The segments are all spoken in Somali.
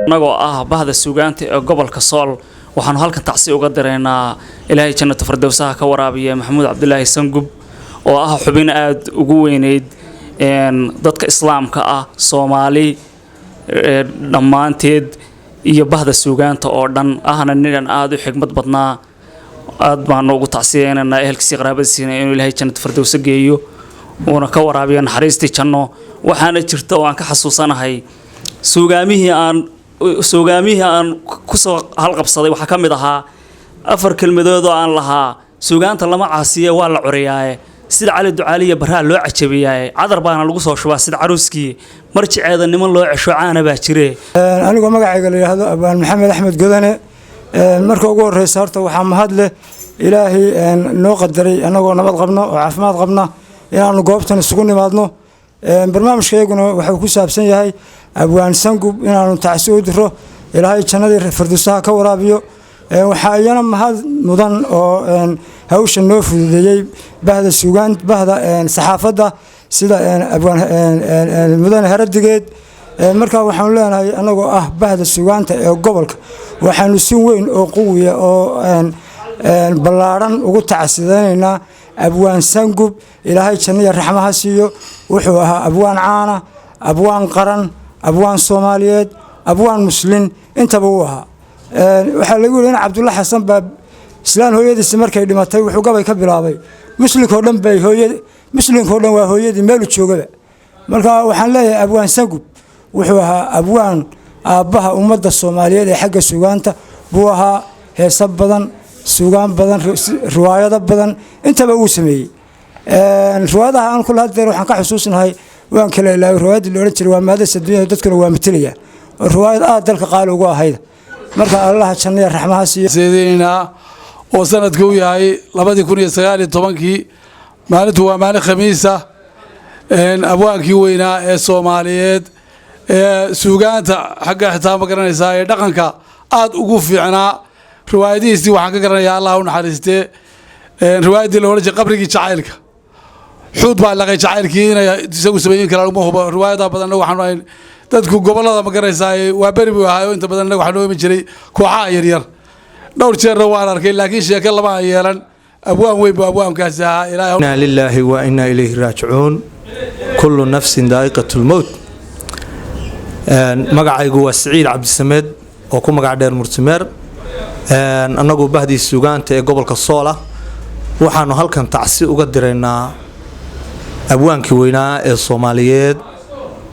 Anagoo ah bahda suugaanta ee gobolka Sool, waxaanu halkan tacsi uga direynaa, Ilaahay jannata fardowsaha ka waraabiya, Maxamuud Cabdilaahi Sangub oo ah xubin aada ugu weyneyd dadka islaamka ah, Soomaali dhammaanteed iyo bahda suugaanta oo dhan, ahna ninan aada u xigmad badnaa. Aad baanu ugu tacsiyeynaynaa ehelkiisii, qaraabadiisiina, inuu Ilaahay jannata fardowso geeyo uuna ka waraabiyo naxariistii janno. Waxaana jirta oo aan ka xasuusanahay suugaamihii aan kusoo halqabsaday, waxaa ka mid ahaa afar kelmadood oo aan lahaa: "Suugaanta lama caasiye, waa la curiyaaye, sida Cali Ducaaliya Baraa loo cajabiyaaye, cadar baana lagu soo shubaa sida caruuskii, marjiceeda niman loo cesho caana baa jire." Anigoo magacayga la yidhaahdo Abwaan Maxamed Axmed Godane, marka ugu horreysa horta waxaa mahad leh Ilaahay noo qadaray annagoo nabad qabno oo caafimaad qabna inaannu goobtan isugu nimaadno. Barnaamijkayguna wuxuu ku saabsan yahay Abwaan Sangub inaanu tacsi u diro, Ilaahay jannadii firdowsaha ka waraabiyo. Waxaa iyana mahad mudan oo hawsha noo fududeeyey bahda suugaan, bahda saxaafadda, sida Abwaan Mudane Haradigeed. Marka waxaanu leenahay, annagoo ah bahda suugaanta ee gobolka, waxaanu si weyn oo quwiya oo ballaadhan ugu tacsidaynaynaa Abwaan Sangub. Ilaahay jannaya raxmaha siiyo. Wuxuu ahaa abwaan caana, abwaan qaran, abwaan Soomaaliyeed, abwaan Muslin intaba wuu ahaa. Waxaa lagu yidhi in Cabdulla Xasan baa islaan hooyadiisi markay dhimatay wuxuu gabay ka bilaabay: "Muslinkao dhan bay hooya, muslinkao dhan waa hooyadii meelu joogaba." Marka waxaan leeyahay, Abwaan Sangub wuxuu ahaa abwaan aabbaha ummadda Soomaaliyeed ee xagga suugaanta buu ahaa. Heeso badan, suugaan badan, riwaayado badan intaba uu sameeyey. Riwaayadaha aan kula hadeer waxaan ka xusuusnahay, waan kala ilaaway, riwaayaddii la odhan jiray "Waa maadasa adduunyada, dadkuna waa matelaya", oo riwaayad aad dalka qaali ugu ahayd. Marka Allaha jannaya raxmaha siiyo. Seedeynaa oo sanadku u yahay 2019-kii, maalintu waa maalin Khamiisa, abwaankii weynaa ee Soomaaliyeed ee suugaanta xagga xitaa ma garanaysaa ee dhaqanka aada ugu fiicnaa, riwaayadihiisii waxaan ka garanayaa, Allah u naxariistee, riwaayaddii la odhan jiray "Qabrigii Jacaylka", "Xuud baa laqay jacaylkii". Inay isagu sameeyin karaan uma hubo. Riwaayada badanna waxaanu ahayn dadku gobollada, ma garanaysaa, waa beri buu ahaa oo inta badan innaga waxaa noo iman jiray kooxaha yaryar. Dhowr jeerna waan arkay, laakiin sheeko lama aan yeelan. Abwaan weyn buu abwaankaasi ahaa, Ilaahay. Inaa lilaahi wa inaa ilayhi raajicuun. Kullu nafsin daa'iqatu lmowt. Magacaygu waa Siciid Cabdisameed oo ku magac dheer Murtimeer. Annagu bahdii suugaanta ee gobolka Soola waxaanu halkan tacsi uga diraynaa abwaankii weynaa ee Soomaaliyeed,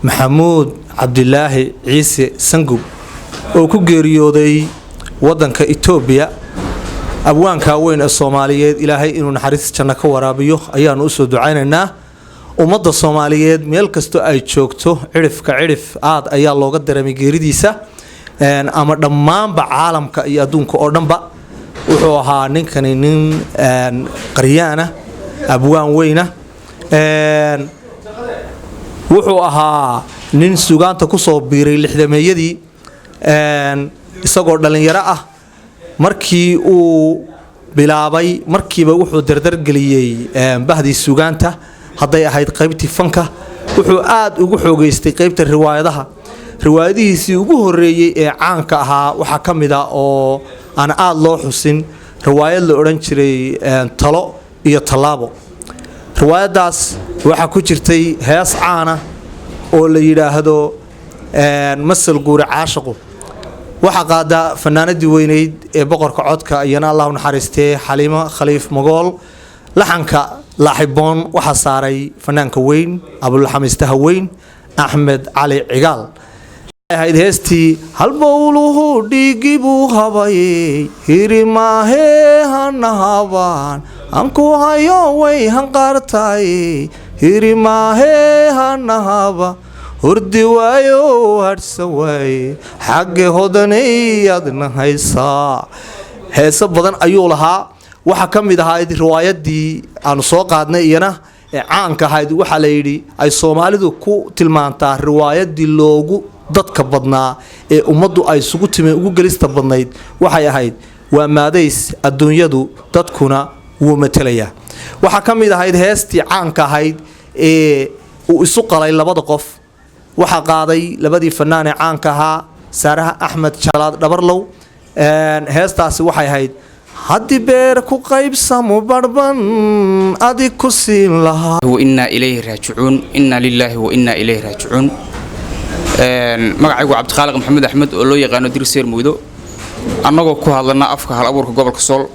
Maxamuud Cabdilaahi Ciise Sangub, oo ku geeriyooday wadanka Itoobiya. Abwaankaa weyn ee Soomaaliyeed Ilaahay inuu naxariis janno ka waraabiyo ayaanu usoo ducaynaynaa. Ummadda Soomaaliyeed meel kastoo ay joogto, cidhifka cidhif, aad ayaa looga dareemay geeridiisa, ama dhammaanba caalamka iyo adduunka oo dhanba. Wuxuu ahaa ninkani nin qaryaana, abwaan weyna. Wuxuu ahaa nin suugaanta kusoo biiray lixdameeyadii isagoo dhallinyaro ah. Markii uu bilaabay markiiba wuxuu dardargeliyey bahdii suugaanta, hadday ahayd qaybtii fanka. Wuxuu aad ugu xoogeystay qaybta riwaayadaha. Riwaayadihiisii ugu horeeyey ee caanka ahaa waxaa ka mid a oo aan aad loo xusin riwaayad la odhan jiray "Talo iyo Tallaabo". Riwaayaddaas waxaa ku jirtay hees caana oo la yidhaahdo "Masal Guure Caashaqu". Waxaa qaadaa fanaanadii weyneyd ee boqorka codka, iyana Allah u naxariistee, Xaliimo Khaliif Magool. Laxanka laaxiboon waxaa saaray fanaanka weyn, abulaxamiistaha weyn, Axmed Cali Cigaal. Ahayd heestii: "Halbowluhu dhiigi buu habayey, hirimaahee hana habaan hanku hayo, way hanqaartaay, hirimaahee hana haba, hurdi waayo, hadhsa waaye, xagge hodanay adna haysaa." Heeso badan ayuu lahaa. Waxaa ka mid ahayd riwaayadii aanu soo qaadnay iyana ee caanka ahayd, waxaa la yidhi ay Soomaalidu ku tilmaantaa riwaayadii loogu dadka badnaa ee ummaddu ay isugu timi, ugu gelista badnayd, waxay ahayd Waa maadays adduunyadu, dadkuna wuu matelayaa. Waxaa ka mid ahayd heestii caanka ahayd ee uu isu qalay labada qof. Waxaa qaaday labadii fanaan ee caanka ahaa, Saaraha Axmed Jalaad Dhabarlow. Heestaasi waxay ahayd: "Haddii beer ku qaybsamo, barban adig ku siin lahaa." وإنا إليه راجعون، إنا لله وإنا إليه راجعون. Magacaygu Cabdikhaalaq Maxamed Axmed oo loo yaqaano Dirseer Muydo, annagoo ku hadlana afka hal abuurka gobolka Sool,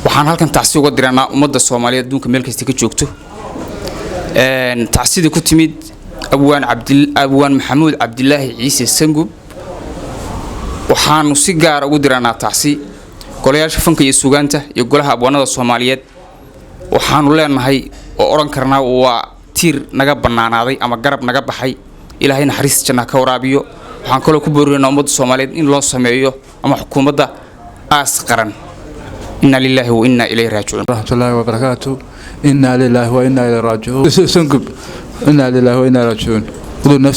waxaan halkan tacsi uga diranaa ummadda Soomaaliyeed adduunka meel kasta ka joogto tacsidii ku timid abwaan Cabdi, abwaan Maxamuud Cabdilaahi Ciise Sangub. Waxaanu si gaara ugu diranaa tacsi golayaasha fanka iyo suugaanta iyo golaha abwaanada Soomaaliyeed. Waxaanu leenahay oo odhan karnaa waa tiir naga bannaanaaday ama garab naga baxay. Ilaahay naxariista janna ka waraabiyo. Waxaan kaloo ku boorinaynaa ummadda Soomaaliyeed in loo sameeyo ama xukuumadda aas qaran. Inna lilaahi wa inna ilayhi raajicuun. ورحمة الله وبركاته. إنا لله وإنا إليه راجعون. سنقب، إنا لله وإنا راجعون. خذوا نفس.